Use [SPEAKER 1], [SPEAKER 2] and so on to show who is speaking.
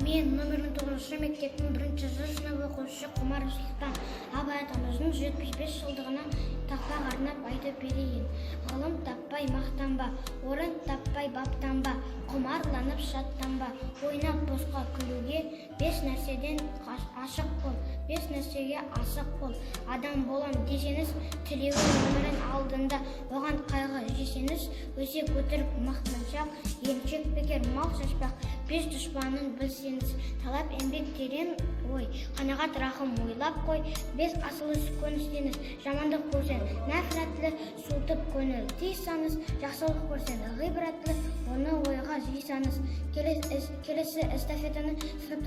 [SPEAKER 1] Мен номер 19 мектептің бірінші Ж сынып оқушысы Құмаров Сұлтан Абай атамыздың 175 жылдығына тақпақ арнап айтып берейін. Ғылым таппай мақтанба, орын таппай баптанба, құмарланып шаттанба, ойнап босқа күлуге. Бес нәрседен ашық бол, бес нәрсеге асық бол. Адам болам десеңіз, тілеуің өмірің алдында, оған қайғы жесеңіз. Өсек, өтірік, мақтаншақ, емшек бекер, мал шашпақ. Бес дұшпанын білсеңіз: талап, еңбек, терең ой, қанағат, рахым, ойлап қой. Бес асыл іс көністеңіз: жамандық көрсең, нәфрәтлі, суытып көңіл тыйсаңыз. Жақсылық көрсең, ғибратлы, оны ойға жисаңыз. Келесі эстафетаны сыныпта